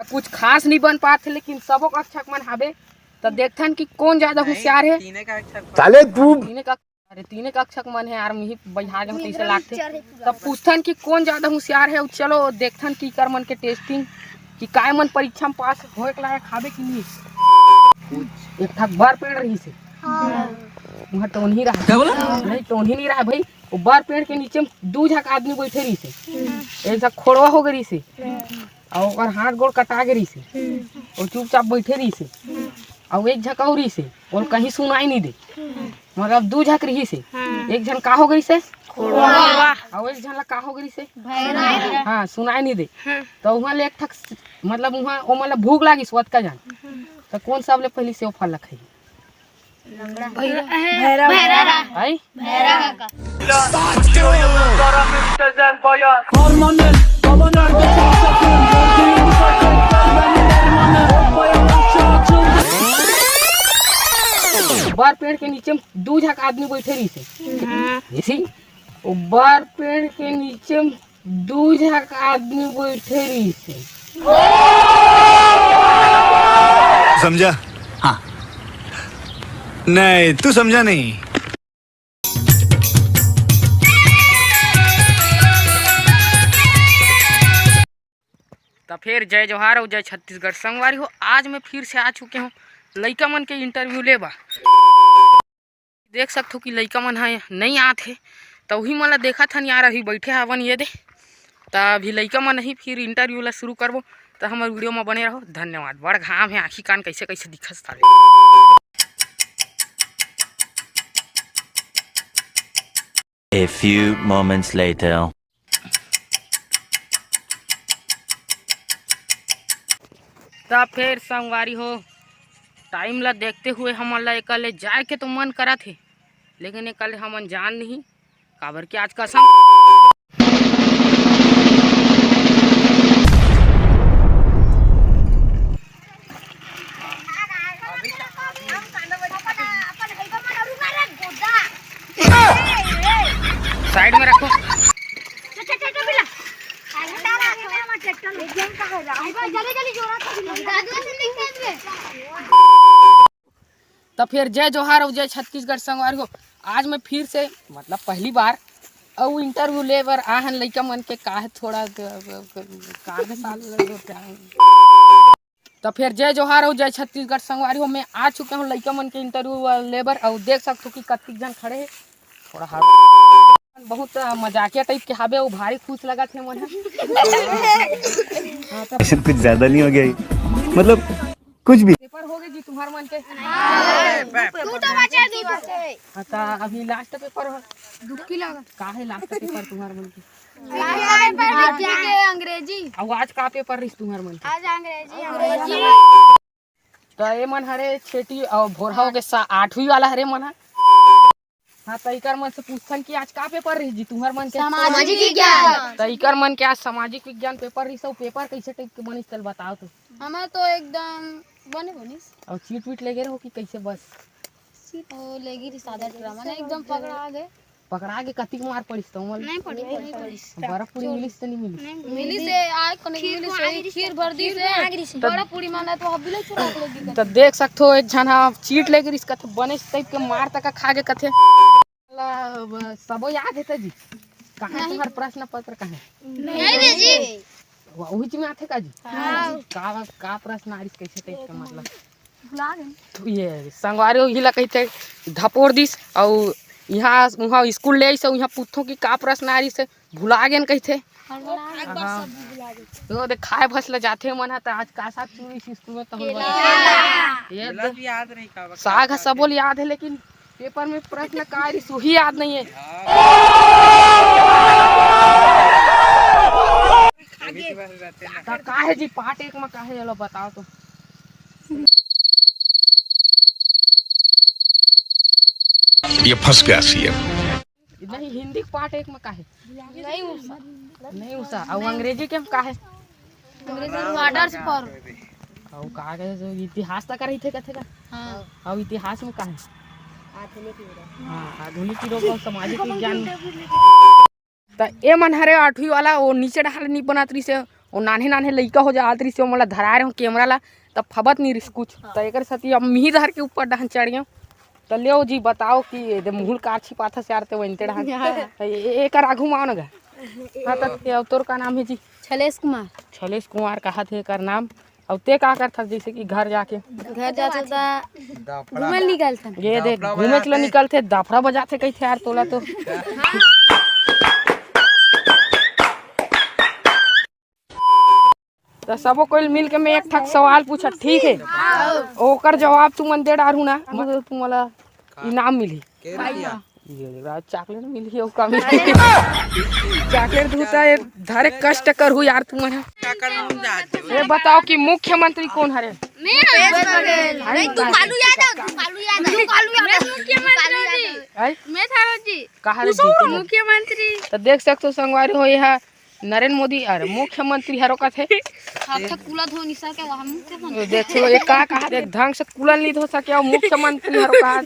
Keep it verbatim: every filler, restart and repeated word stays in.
कुछ खास नहीं बन पात हे, लेकिन सबो कक्षक मन हाबे। त देखथन कि कौन ज्यादा होशियार हे। तीने कक्षक साले तू। तीने कक्ष-, अरे, तीने कक्षक मन हे यार, मिही बइठा जाऊं तइसे लागथे। त पूछथन कि कौन ज्यादा होशियार हे। चलो देखथन कि कर मन के testing, कि काय मन परीक्षा में पास होए के लायक हाबे कि नहीं। एक ठक बर पेड़ रहिस हे। हाँ। वहाँ टोनही रहा। क्या बोला? नहीं, टोनही नहीं रहा भाई। वो बर पेड़ के नीचे में दू झक आदमी बइठे रहिस हे। एक झक खोड़वा हो गए रहिस हे। अउ ओकर हाथ गोड़ कटा गे रहिस हे। वो चुपचाप बइठे रहिस हे। अउ एक झक अउ रहिस हे, ओला कहीं सुनाई नहीं दे। मतलब दू झक रहिस हे। एक झन का हो गइस हे? अउ एक झन ला का हो गइस हे? हाँ, सुनाई नहीं दे। त उहाँ ले एक ठक, मतलब उहाँ ओमन ला भूख लागिस, ओतका झन। त कौन सबले पहिली सेव फल ला खाही? भैरा। भैरा। आई? भैरा का। बर पेड़ के नीचे में दू झक आदमी बइठे रहिस हे। हाँ। जैसे वो बर पेड़ के नीचे में दू झक आदमी बइठे रहिस हे। समझा? हाँ। नहीं, तू समझा नहीं। त फेर जय जोहार अउ जय छत्तीसगढ़ संगवारी हो। आज मैं फिर से आ चुके हूँ लइका मन के interview ले बर। देख सकथो कि लइका मन ह नइ आत हे, त उही मन ला देखत हन यार, अभी बइठे हवन ये दे। त अभी लइका मन ही फिर interview ला शुरू करबो, त हमर video म बने रहो। धन्यवाद। बड़ घाम हे, आँखी कान कइसे कइसे दिखत साले। A few moments later. त फेर संगवारी हो, time ला देखते हुए हमन ला एकर ले जाए के तो मन करत हे, लेकिन एकर ले हमन जान नहीं, काबर कि आज कसम। Side में रखो। त फेर जय जोहार अउ जय छत्तीसगढ़ संगवारी हो। आज मैं फिर से, मतलब, पहली बार अउ interview ले बर आ हन लइका मन के, काहे थोड़ा क-, क-, क-, काहे साल लगे क्या? त फेर जय जोहार अउ जय छत्तीसगढ़ संगवारी हो। मैं आ चुके हूँ लइका मन के interview ले बर, अउ देख सकथो कि कतिक झन खड़े हे। थोड़ा हार बहुत मजाकिया type के हाबे, वो भारी खुश लगत हे मन ह। हाँ, त ऐसे कुछ ज्यादा नहीं हो गया ये? मतलब कुछ भी। Paper हो गए जी तुम्हार मन के? दू ठो बचे, दू ठो। हाँ, त अभी last paper हो। दुखी लागत। का हे last paper तुम्हार मन के? Last paper विज्ञान के, अंग्रेजी। अउ आज का paper रहिस तुम्हार मन के? आज अंग्रेजी। अंग्रेजी। त ए मन हरे छेटी अउ भोरहा हो गे सा-, आठवीं वाला हरे मन ह। हाँ, त इकर मन से पूछथन कि आज का paper रहिस जी तुम्हर मन के? सामाजिक विज्ञान। त इकर मन के आज सामाजिक विज्ञान paper रहिस, अउ paper कइसे type के बनिस, चल बताओ तो। हमर तो एकदम बने बनिस। अउ चीट वीट लेगे रहो कि कइसे बस? ओ, लेगी रही सादा टुरा, माने एकदम पकड़ा गे। पकड़ा गे, कतिक मार पड़िस तो? नहीं पड़ी, नहीं पड़ी। बर्फ पूरी मिलिस तो नहीं मिलिस? नहीं मिलिस। मिलिस हे, आय कोने खीर मिलिस हे, खीर भर दिस हे। बड़ा पूरी माना तो हब्बी ले चुरा के लेगी। तो देख सकथो, एक झन हा चीट लेगे रिस, कथे बने type के मार तक खा गे कथे। ला, अब सबो याद हे त जी? कहाँ नहीं। तुम्हार प्रश्न पत्र कहाँ हे? नहीं जी। वही में आथे का जी? हाँ। का, का प्रश्न आ रिस, कैसे type के मतलब? भुला गए। तो ये संगवारी हो, इला कहिथे धपोर दिस, अउ यहाँ, वहाँ स्कूल ले आइस, अउ यहाँ पूछथों कि का प्रश्न आ रिस, भुला गेन कहिथे। हड़बड़ा गए। हाँ। तो देख, खाए भस ले जाथे मन ह, त आज का साग चुनिस स्कूल में, तो हम केला। ये केला भी याद नहीं का, साग ह सबो ले याद हे, लेकिन paper में प्रश्न का रिस, वही याद नहीं हे। हाँ। त का हे जी, part एक में का हे, चलो बताओ तो। ये फंस गया सीएम। नहीं, हिंदी के part एक में का हे? नहीं उषा। नहीं उषा। अउ अंग्रेजी के में का हे? अंग्रेजी में waters पर। अउ का कहे, जो इतिहास तक रहिथे कथे का? हाँ। अउ इतिहास में का हे? आधुनिक युग। हाँ, आधुनिक युग अउ सामाजिक विज्ञान। त ए मन हरे आठवीं वाला, वो नीचे डहार नी बनात रहिस हे, वो नान्हे नान्हे लइका हो जात रहिस, वो मोला धराए रहो कैमरा ला, तब फबत नहीं रहिस कुछ। त एकर सेती अब मिही धर के ऊपर डहन चढ़ गेव। त लेव जी, बताओ कि ये दे मुहूं ल का छिपाथस यार, ते वइनते डहन। हाँ। ए-, ए-, एकर आघू म आओ ना गा। हाँ, त ते, तोर का नाम हे जी? छलेश कुमार। छलेश कुमार कहाथे एकर नाम। अउ ते का करथस, जइसे कि घर जाके? घर जाथन त घूमे ल निकलथन। ये देख, घूमे ल निकलथे, दफड़ा बजाथे कहिथे यार तोला तो। त सबो कोई मिल के मैं एक ठक सवाल पूछत, ठीक हे? ओकर जवाब तुमन दे डारहू ना, मतलब तुमन ला इनाम मिलही। ये देख रहा, चॉकलेट मिलही, अउ का मिलही? चॉकलेट दूता है, धरे कष्ट करहू यार तुमन ह। ये बताओ कि मुख्यमंत्री कोन हरे? अरे, तू कालू यादव, तू कालू यादव। तू कालू यादव। मुख्यमंत्री जी। हैं? मैं थारो जी। कहा रे जी? मुख्यमंत्री। त देख सकथो संगवारी हो, ये नरेंद्र मोदी, अरे, मुख्यमंत्री हरो कथे। हाथ से कूला धो नहीं सके, वहाँ मुख्यमंत्री। देखो, ये का कहा, देख, ढंग से कूला नहीं धो सके, अउ मुख्यमंत्री हरो कहा।